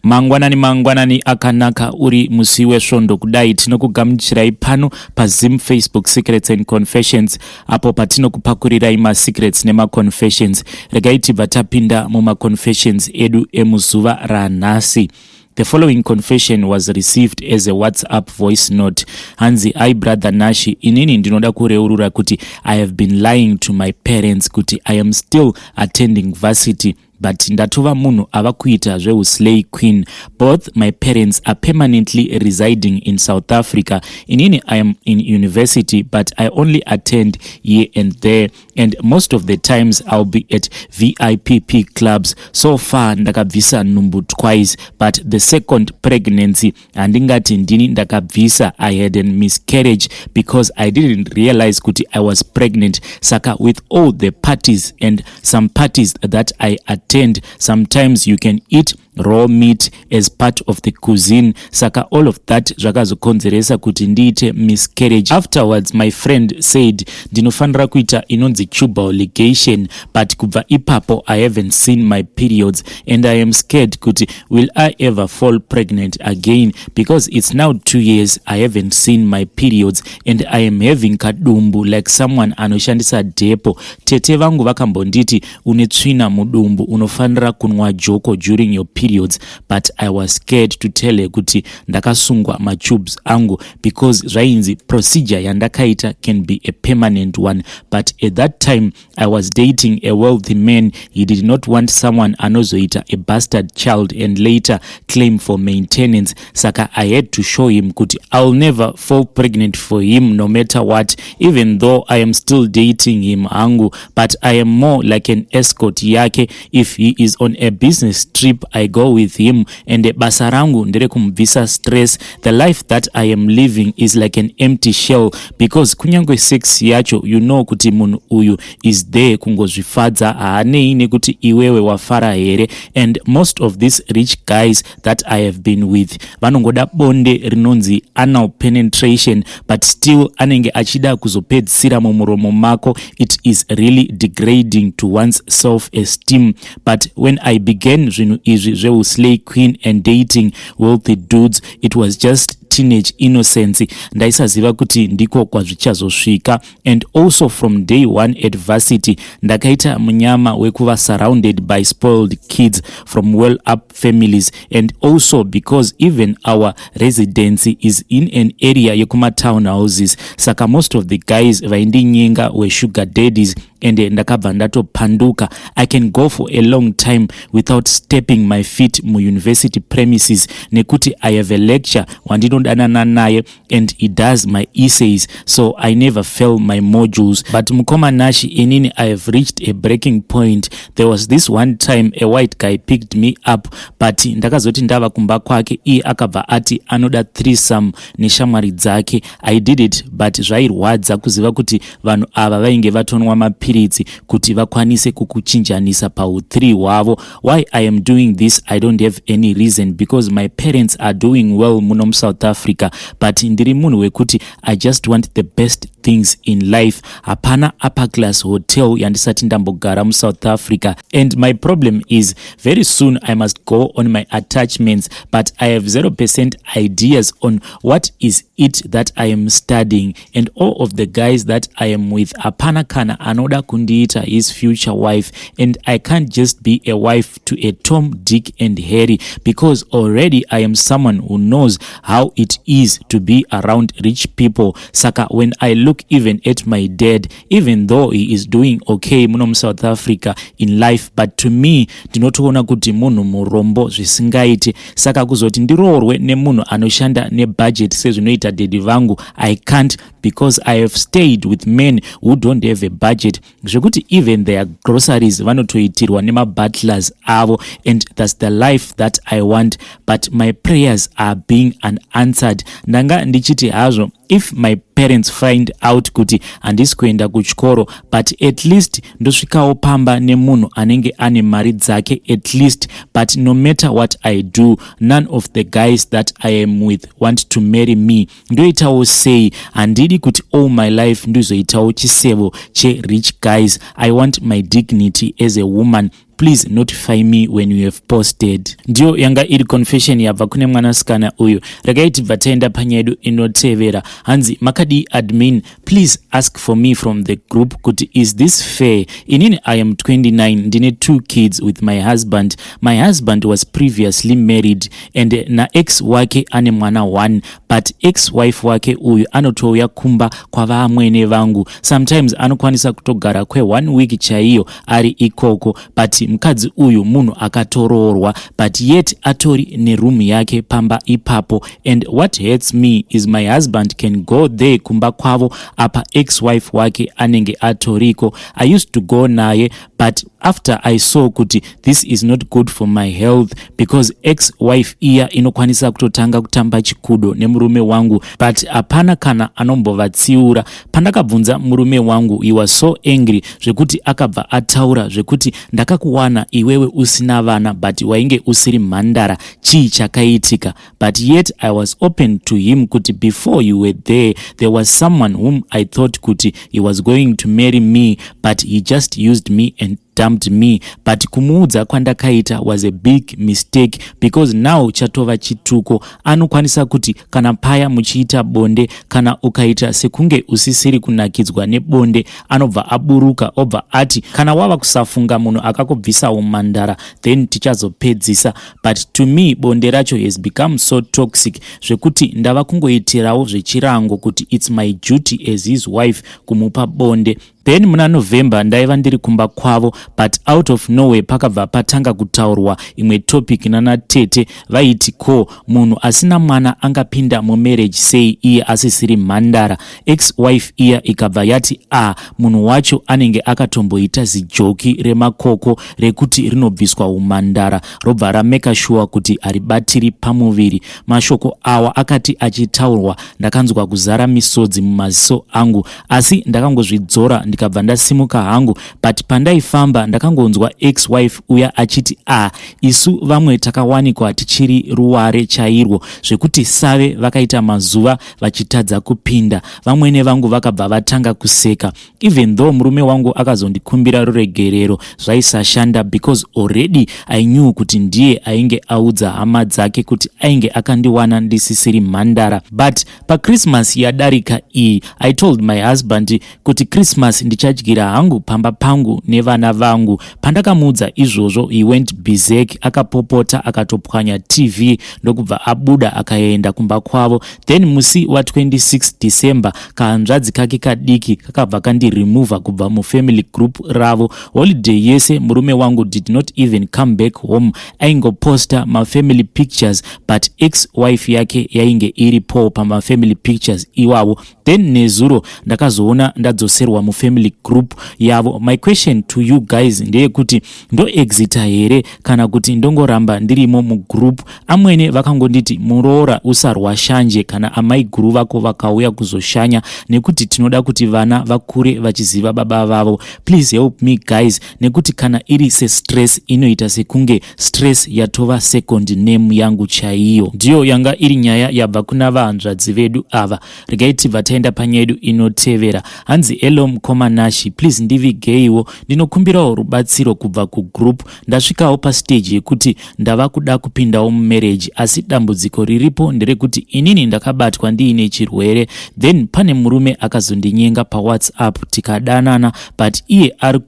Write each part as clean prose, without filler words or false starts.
Mangwanani mangwanani akanaka, uri musi weSvondo kudai tinokugamuchirai pano paZim Facebook Secrets and Confessions, apo patinokupakurirai masecrets nemaconfessions. Regai tibva tapinda mumaconfessions edu emuzuva ranhasi. The following confession was received as a WhatsApp voice note. Hanzi, "Hi brother Nashi, inini ndinoda kureurura kuti I have been lying to my parents kuti I am still attending varsity, but ndatova munhu ava kuita zveuslay queen. Both my parents are permanently residing in South Africa. Inini I am in university, but I only attend here and there, and most of the times I'll be at VIPP clubs. So far ndakabvisa nhumbu twice, but the second pregnancy handingati ndini ndakabvisa. I had a miscarriage because I didn't realize kuti I was pregnant. Saka with all the parties and some parties that I attend, sometimes you can eat raw meat as part of the cuisine. Saka all of that zvakazokonzeresa kuti ndiite miscarriage. Afterwards my friend said ndinofanira kuita inonzi tubal ligation, but kubva ipapo I haven't seen my periods and I am scared kuti will I ever fall pregnant again, because it's now 2 years I haven't seen my periods and I am having kadumbu like someone anoshandisa depo. Tete vangu vakambonditi une tsvina mudumbu, unofanira kunwa joko during your periods, but I was scared to tell her kuti ndakasungwa matubes angu because zvainzi procedure yandakaita can be a permanent one. But at that time I was dating a wealthy man. He did not want someone anozoita a bastard child and later claim for maintenance. Saka I had to show him kuti I'll never fall pregnant for him no matter what, even though I am still dating him hangu, but I am more like an escort yake. If he is on a business trip, I go with him, and basa rangu nderekumubvisa stress. The life that I am living is like an empty shell, because kunyange sex yacho, you know kuti munhu uyu is there kungozvifadza, haanei nekuti iwewe wafara here. And most of these rich guys that I have been with vanongoda bonde rinonzi anal penetration, but still anenge achida kuzopedzisira mumuromo mako. It is really degrading to one's self esteem. But when I began zvinhu izvi zveuslay queen and dating wealthy dudes, it was just teenage innocence. Ndaisaziva kuti ndiko kwazvichazosvika. And also from day one at varsity ndakaita munyama wekuva surrounded by spoiled kids from well up families, and also because even our residency is in an area yekumatown houses, saka most of the guys vaindinyenga wesugar daddies, and ndakabva ndatopanduka. I can go for a long time without stepping my feet muuniversity premises nekuti I have a lecturer wandinodanana naye and he does my essays, so I never fail my modules. But mukoma Nashi, inini I have reached a breaking point. There was this one time a white guy picked me up, but ndakazoti ndava kumba kwake, iye akabva ati anoda threesome neshamwari dzake. I did it, but zvairwadza kuziva kuti vanhu ava vainge vatonwa mapiritsi kuti vakwanise kukuchinjanisa pau3 hwavo. Why I am doing this, I don't have any reason, because my parents are doing well muno muSouth Africa, but ndiri munhu wekuti I just want the best things in life. Hapana upper class hotel yandisati ndambogara muSouth Africa, and my problem is very soon I must go on my attachments, but I have 0% ideas on what is it that I am studying. And all of the guys that I am with, hapana kana anoda kundiita his future wife, and I can't just be a wife to a Tom, Dick and Harry, because already I am someone who knows how it is to be around rich people. Saka when I look even at my dad, even though he is doing okay muno muSouth Africa in life, but to me ndinotoona kuti munhu murombo zvisingaiti. Saka kuzoti ndiroorwe nemunhu anoshanda nebudget sezvinoita daddy vangu, I can't, because I have stayed with men who don't have a budget, zvekuti even their groceries vanotoitirwa nemabutlers avo, and that's the life that I want, but my prayers are being unanswered. Ndanga ndichiti hazvo if my parents find out kuti handisi kuenda kuchikoro, but at least ndosvikawo pamba nemunhu anenge ane mari dzake at least. But no matter what I do, none of the guys that I am with want to marry me. Ndoitawo sei? Handidi kuti all my life ndizoitawo chisevo cherich guys. I want my dignity as a woman. Please notify me when you have posted. Ndiyo yanga iri confession yabva kune mwanasikana uyu. Regai tibva taenda panyaya yedu inotevera. Hanzi makadii admin, please ask for me from the group kuti is this fair? Inini I am 29, ndine 2 kids with my husband. My husband was previously married and naex wake ane mwana 1, but ex wife wake uyu anotouya kumba kwavaamwene vangu. Sometimes anokwanisa kutogara kwe1 week chaiyo ari ikoko, but mukadzi uyu munhu akatoroorwa, but yet atori neroom yake pamba ipapo. And what hurts me is my husband can go there kumba kwavo, apa ex wife wake anenge atoriko. I used to go naye, but after I saw kuti this is not good for my health, because ex wife iya inokwanisa kutotanga kutamba chikudo nemurume wangu, but hapana kana anombovatsiura. Pandakabvunza murume wangu, he was so angry zvekuti akabva ataura zvekuti, "Ndakakuwana iwewe usina vana, but wainge usiri mhandara. Chii chakaitika?" But yet I was open to him kuti before you were there, there was someone whom I thought kuti he was going to marry me, but he just used me and dumped me. But kumuudza kwandakaita was a big mistake, because now chatova chituko. Anokwanisa kuti kana paya muchiita bonde, kana ukaita sekunge usisiri kunakidzwa nebonde, anobva aburuka, obva ati, "Kana wava kusafunga munhu akakubvisa umhandara, then tichazopedzisa." But to me bonde racho has become so toxic zvekuti ndava kungoitirawo zvechirango kuti it's my duty as his wife kumupa bonde. Then muna November ndaiva ndiri kumba kwavo, but out of nowhere pakabva patanga kutaurwa imwe topic nanatete. Vaiti, "Ko munhu asina mwana angapinda mumarriage sei iye asisiri mhandara?" Ex wife iya ikabva yati, "A ah, munhu wacho anenge akatomboita zijoki remakoko rekuti rinobviswa umhandara, robva rameka sure kuti haribatiri pamuviri." Mashoko awa akati achitaurwa, ndakanzwa kuzara misodzi mumaziso angu, asi ndakangozvidzora, ndikabva ndasimuka hangu. But pandaifamba ndakangonzwa ex wife uya achiti, "A ah, isu vamwe takawanikwa tichiri ruware chairwo, zvekuti save vakaita mazuva vachitadza kupinda." Vamwene vangu vakabva vatanga kuseka. Even though murume wangu akazondikumbira ruregerero, zvaisashanda because already I knew kuti ndiye ainge audza hama dzake kuti ainge akandiwana ndisisiri mhandara. But paChristmas yadarika iyi, I told my husband kuti Christmas ndichadyira hangu pamba pangu nevana vangu. Pandakamuudza izvozvo, he went berserk, akapopota, akatopwanya TV, ndokubva abuda akaenda kumba kwavo. Then musi wa26 December, kahanzvadzi kake kadiki kakabva kandiremova kubva mufamily group ravo. Holiday yese murume wangu did not even come back home. Aingoposta mafamily pictures, but ex wife yake yainge iripo pamafamily pictures iwawo. Then nezuro ndakazoona ndadzoserwa mufamily group yavo. My question to you guys ndeyekuti ndoexita here kana kuti ndongoramba ndirimo mugroup? Amwene vakangonditi, "Muroora, usarwa shanje kana amai guru vako vakauya kuzoshanya, nekuti tinoda kuti vana vakure vachiziva baba vavo." Please help me guys, nekuti kana iri sestress, inoita sekunge stress yatova second name yangu chaiyo. Ndiyo yanga iri nyaya yabva kuna vahanzvadzi vedu ava. Regai tibva taenda panyaya yedu inotevera. Hanzi, "Hello mukoma Nashi, please ndivigeiwo, ndinokumbirawo rubatsiro kubva kugroup. Ndasvikawo pastage yekuti ndava kuda kupindawo mumarriage, asi dambudziko riripo nderekuti inini ndakabatwa ndiine chirwere. Then pane murume akazondinyenga paWhatsApp, tikadanana, but iye ari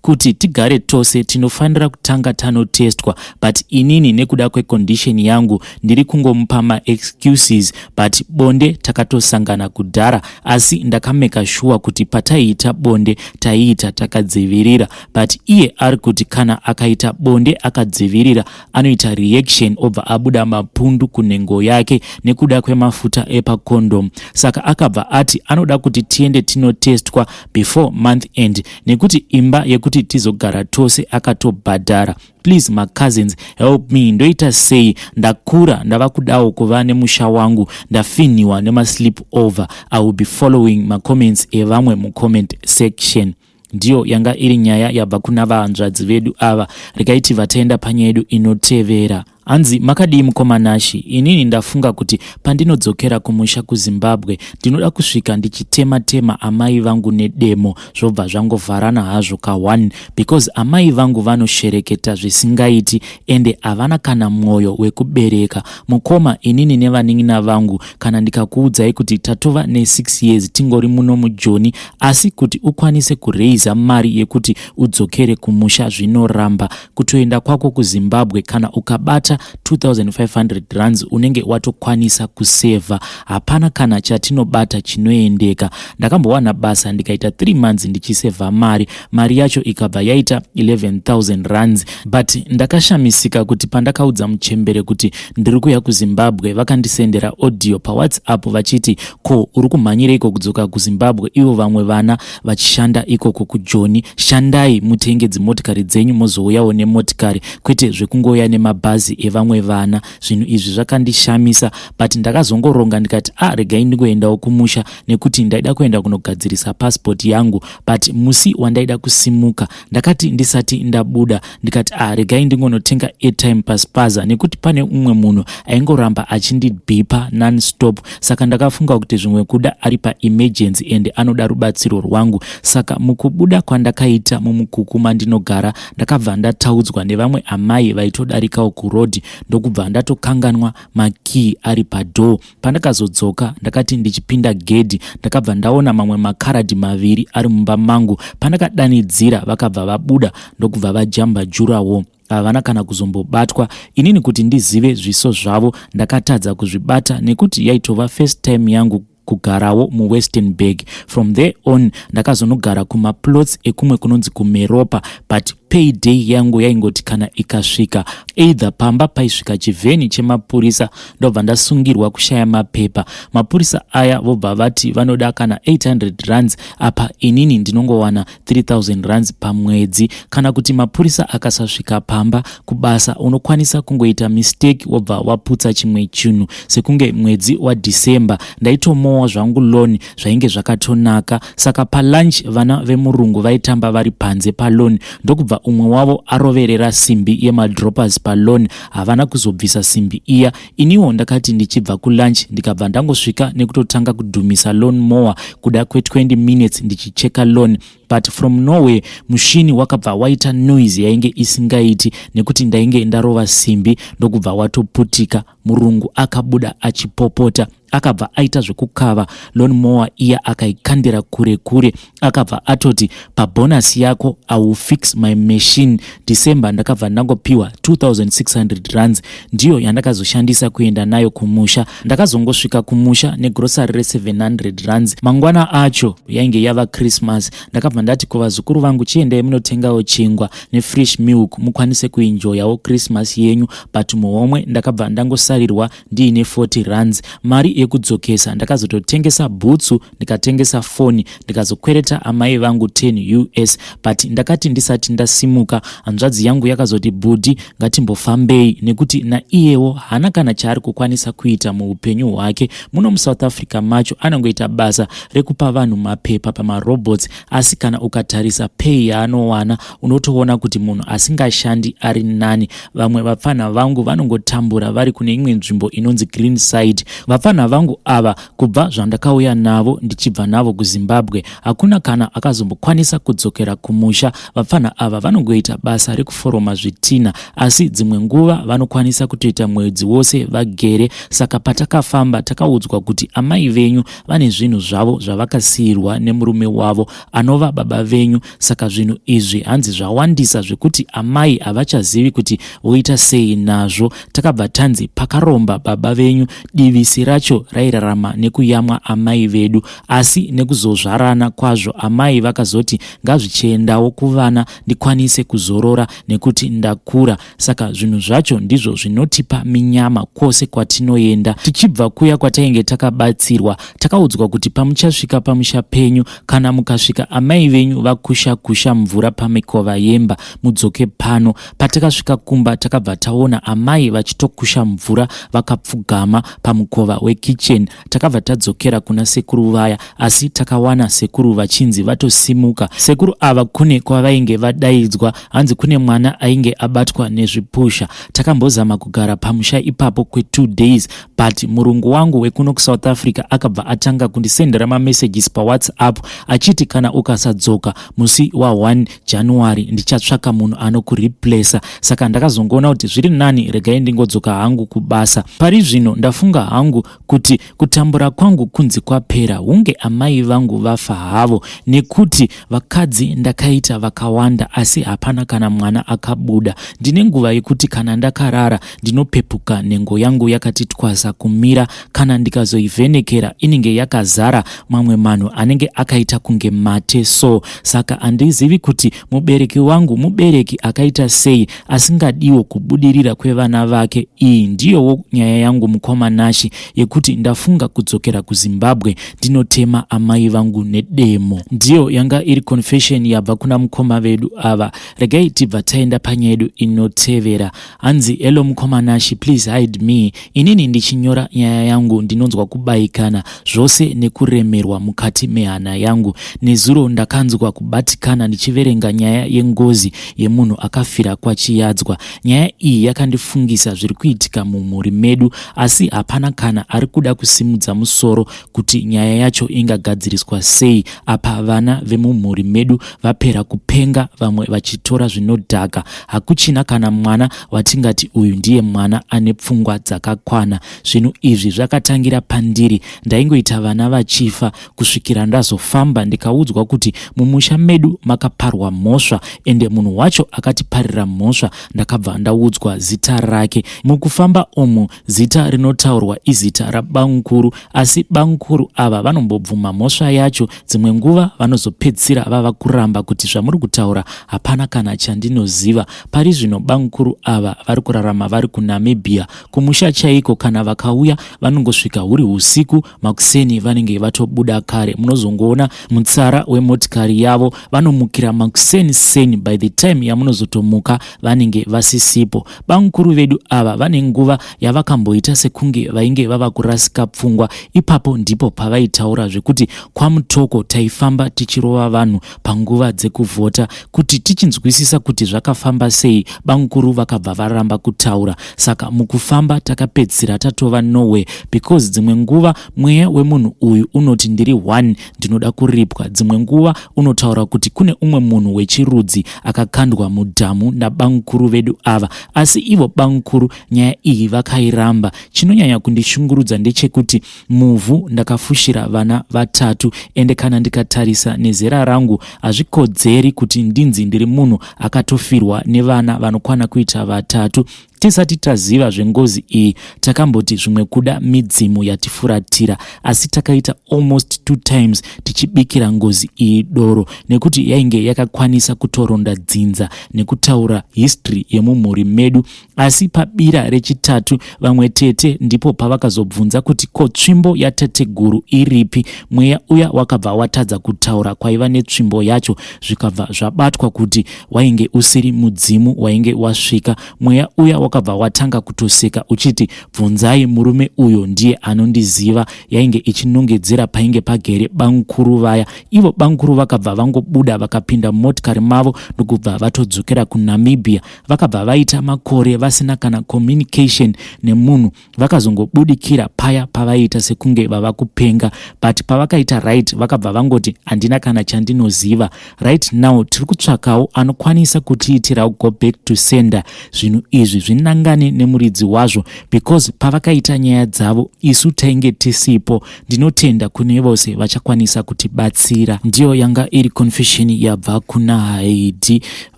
kuti tigare tose tinofanira kutanga tanotestwa. But inini nekuda kwecondition yangu ndiri kungomupa maexcuses, but bonde takatosangana kudhara, asi ndakameka sure kuti pataiita bonde taiita takadzivirira. But iye ari kuti kana akaita bonde akadzivirira, anoita reaction, obva abuda mapundu kunhengo yake nekuda kwemafuta epacondom. Saka akabva ati anoda kuti tiende tinotestwa before month end, nekuti imba yekuti tizogara tose akatobhadhara. Please macousins, help me. Ndoita sei? Ndakura, ndava kudawo kuva nemusha wangu. Ndafinhiwa nemasleep over. I will be following macomments evamwe mucomment section." Ndiyo yanga iri nyaya yabva kuna vahanzvadzi vedu ava. Regai tibva taenda panyaya yedu inotevera. Hanzi makadii mukoma Nashi, inini ndafunga kuti pandinodzokera kumusha kuZimbabwe ndinoda kusvika ndichitema tema amai vangu nedemo zvobva zvangovharana hazvo ka1 because amai vangu vanoshereketa zvisingaiti ende havana kana mwoyo wekubereka. Mukoma inini nevanin'ina vangu kana ndikakuudzai kuti tatova ne6 years tingori muno mujoni asi kuti ukwanise kureiza mari yekuti udzokere kumusha zvinoramba. Kutoenda kwako kuZimbabwe kana ukabata 2500 rands unenge watokwanisa kusevha. Hapana kana chatinobata chinoendeka. Ndakambowana basa ndikaita 3 months ndichisevha mari, mari yacho ikabva yaita 11000 rands, but ndakashamisika kuti pandakaudza muchembere kuti ndiri kuya kuZimbabwe vakandisendera audio paWhatsApp vachiti ko uri kumhanyireiko kudzoka kuZimbabwe ivo vamwe vana vachishanda ikoko kuJoni, shandai mutenge dzimotikari dzenyu mozouyawo nemotikari kwete zvekungouya nemabhazi evamwe vana. Zvinhu izvi zvakandishamisa but ndakazongoronga ndikati a ah, regai ndingoendawo kumusha nekuti ndaida kuenda kunogadzirisa passport yangu, but musi wandaida kusimuka ndakati ndisati ndabuda ndikati a ah, regai ndingonotenga airtime paspaza nekuti pane umwe munhu aingoramba achindibhipa nonstop, saka ndakafunga kuti zvimwe kuda ari paemergency and anoda rubatsiro rwangu. Saka mukubuda kwandakaita mumukuku mandinogara ndakabva ndataudzwa nevamwe amai vaitodarikawo kurodhi ndokubva ndatokanganwa makii ari padoor. Pandakazodzoka ndakati ndichipinda gedhi ndakabva ndaona mamwe makaradhi maviri ari mumba mangu. Pandakadanidzira vakabva vabuda ndokubva vajamba jurawo, havana kana kuzombobatwa. Inini kuti ndizive zviso zvavo ndakatadza kuzvibata nekuti yaitova first time yangu kugarawo muWesternburg. From there on ndakazonogara kumaplots ekumwe kunonzi kuMeropa, but payday yangu yaingoti kana ikasvika either pamba paisvika chivheni chemapurisa ndobva ndasungirwa kushaya mapepa. Mapurisa aya vobva vati vanoda kana 800 rands, apa inini ndinongowana 3000 rands pamwedzi. Kana kuti mapurisa akasasvika pamba, kubasa unokwanisa kungoita mistake wobva waputsa chimwe chinhu. Sekunge mwedzi waDecember ndaitomowa zvangu lawn, zvainge zvakatonaka. Saka palunch vana vemurungu vaitamba vari panze palawn ndokubva umwe wavo aroverera simbi yemadroppers palawn. Havana kuzobvisa simbi iya. Iniwo ndakati ndichibva kulunch ndikabva ndangosvika nekutotanga kudhumisa lawn mower kuda kwe20 minutes ndichicheka lawn, but from nowhere mushini wakabva waita noise yainge isingaiti nekuti ndainge ndarova simbi ndokubva watoputika. Murungu akabuda achipopota, akabva aita zvekukava lawn mower iya akaikandira kure kure, akabva atoti pabonus yako I will fix my machine. December ndakabva ndangopiwa 2600 rands, ndiyo yandakazoshandisa kuenda nayo kumusha. Ndakazongosvika kumusha negrosary re700 rands. Mangwana acho yainge yava Christmas, ndakabva ndati kuvazukuru vangu chiendai munotengawo chingwa nefresh milk mukwanise kuenjoyawo Christmas yenyu, but muhomwe ndakabva ndangosarirwa ndiine 40 rands. Mari yekudzokesa ndakazototengesa bhutsu, ndikatengesa foni, ndikazokwereta amai vangu 10 US. But ndakati ndisati ndasimuka hanzvadzi yangu yakazoti bhudhi ngatimbofambei nekuti naiyewo haana kana chaari kukwanisa kuita muupenyu hwake muno muSouth Africa macho. Anongoita basa rekupa vanhu mapepa pamarobots, asi kana ukatarisa pay yaanowana unotoona kuti munhu asingashandi ari nani. Vamwe vapfanha vangu vanongotambura vari kune imwe nzvimbo inonzi Greenside. Vapfanha vangu ava kubva zvandakauya navo ndichibva navo kuZimbabwe hakuna kana akazombokwanisa kudzokera kumusha. Vapfanha ava vanongoita basa rekuforoma zvitina, asi dzimwe nguva vanokwanisa kutoita mwedzi wose vagere. Saka patakafamba takaudzwa kuti amai venyu vane zvinhu zvavo zvavakasiyirwa nemurume wavo anova baba venyu. Saka zvinhu izvi hanzi zvawandisa zvekuti amai havachazivi kuti voita sei nazvo. Takabva tanzi pakaromba baba venyu divisi racho rairarama nekuyamwa amai vedu, asi nekuzozvarana kwazvo amai vakazoti ngazvichiendawo kuvana ndikwanise kuzorora nekuti ndakura. Saka zvinhu zvacho ndizvo zvinotipa minyama kwose kwatinoenda. Tichibva kuya kwatainge takabatsirwa takaudzwa kuti pamuchasvika pamusha penyu kana mukasvika amai amai venyu vakusha kusha mvura pamikova yemba mudzoke pano. Patakasvika kumba takabva taona amai vachitokusha mvura vakapfugama pamukova wekitchen. Takabva tadzokera kuna sekuru vaya asi takawana sekuru vachinzi vatosimuka. Sekuru ava kune kwavainge vadaidzwa hanzi kune mwana ainge abatwa nezvipusha. Takambozama kugara pamusha ipapo kwe2 days but murungu wangu wekuno kuSouth Africa akabva atanga kundisendera mamessages paWhatsApp achiti kana ukasadzoka musi wa1 January ndichatsvaka munhu anokureplacer. Saka ndakazongoona kuti zviri nani regai ndingodzoka hangu kubasa. Pari zvino ndafunga hangu kuti kutambura kwangu kunzi kwapera hunge amai vangu vafa havo nekuti vakadzi ndakaita vakawanda asi hapana kana mwana akabuda. Ndine nguva yekuti kana ndakarara ndinopepuka nhengo yangu yakati twasa kumira kana ndikazoivhenekera inenge yakazara mamwe manhu anenge akaita kunge mate so saka handizivi kuti mubereki wangu mubereki akaita sei asingadiwo kubudirira kwevana vake. Iyi ndiyowo nyaya yangu mukoma Nashi yekuti ndafunga kudzokera kuZimbabwe ndinotema amai vangu nedemo. Ndiyo yanga iri confession yabva kuna mukoma vedu ava. Regai tibva taenda panyaya yedu inotevera. Hanzi hello mukoma Nashi, please hide me. Inini ndichinyora nyaya yangu ndinonzwa kubayikana zvose nekuremerwa mukati mehana yangu. Nezuro ndakanzwa kubatikana ndichiverenga nyaya yengozi yemunhu akafira kwaChiyadzwa. Nyaya iyi yakandifungisa zviri kuitika mumhuri medu asi hapana kana ari kuda kusimudza musoro kuti nyaya yacho ingagadziriswa sei. Apa vana vemumhuri medu vapera kupenga, vamwe vachitora zvinodhaka. Hakuchina kana mwana watingati uyu ndiye mwana ane pfungwa dzakakwana. Zvinhu izvi zvakatangira pandiri. Ndaingoita vana vachifa kusvikira ndazofamba ndikaudzwa kuti mumusha medu makaparwa mhosva ende munhu wacho akatiparira mhosva ndakabva ndaudzwa zita rake. Mukufamba umu zita rinotaurwa izita rabamukuru asi bamukuru ava vanombobvuma mhosva yacho dzimwe nguva vanozopedzisira vava kuramba kuti zvamuri kutaura hapana kana chandinoziva. Pari zvino bamukuru ava vari kurarama vari kuNamibia kumusha chaiko. Kana vakauya vanongosvika huri usiku, makuseni vanenge vatobuda kare. Munozongoona mutsara wemotikari yavo, vanomukira makuseni seni. By the time yamunozotomuka vanenge vasisipo. Bamukuru vedu ava vane nguva yavakamboita sekunge vainge vava kurasika pfungwa. Ipapo ndipo pavaitaura zvekuti kwaMutoko taifamba tichirova vanhu panguva dzekuvhota. Kuti tichinzwisisa kuti zvakafamba sei, bamukuru vakabva varamba kutaura. Saka mukufamba takapedzisira tatova nowhere because dzimwe nguva mweya wemunhu uyu unoti ndiri one ndinoda kuripwa, dzimwe nguva unotaura kuti kune umwe munhu wechirudzi akakandwa mudhamu nabamukuru vedu ava, asi ivo bamukuru nyaya iyi vakairamba. Chinonyanya kundishungurudza ndechekuti muvhu ndakafushira vana vatatu, ende kana ndikatarisa nezera rangu hazvikodzeri kuti ndinzi ndiri munhu akatofirwa nevana vanokwana kuita vatatu. Tisati taziva zvengozi iyi takamboti zvimwe kuda midzimu yatifuratira, asi takaita almost 2 times tichibikira ngozi iyi doro nekuti yainge yakakwanisa kutoronda dzinza nekutaura history yemumhuri medu. Asi pabira rechitatu vamwe tete ndipo pavakazobvunza kuti ko tsvimbo yatateguru iripi. Mweya uya wakabva watadza kutaura kwaiva netsvimbo yacho, zvikabva zvabatwa kuti wainge usiri mudzimu wainge wasvika. Mweya uya wakabva watanga kutoseka uchiti bvunzai murume uyo ndiye anondiziva. Yainge ichinongedzera painge pagere bamukuru vaya. Ivo bamukuru vakabva vangobuda vakapinda mumotikari mavo ndokubva vatodzokera kuNamibia. Vakabva vaita makore vasina kana communication nemunhu. Vakazongobudikira paya pavaiita sekunge vava kupenga, but pavakaita right vakabva vangoti handina kana chandinoziva. Right now tiri kutsvakawo anokwanisa kutiitirawo go back to sender, zvinhu izvi zvinangane nemuridzi wazvo because pavakaita nyaya dzavo isu tainge tisipo. Ndinotenda kune vose vachakwanisa kutibatsira. Ndiyo yanga iri confession yabva kuna Haidi.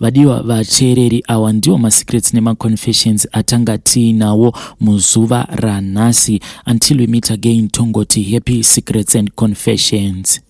Vadiwa vateereri, awa ndiwo masecrets nemaconfessions atanga tiinawo muzuva ranhasi. Until we meet again, tongoti happy secrets and confessions.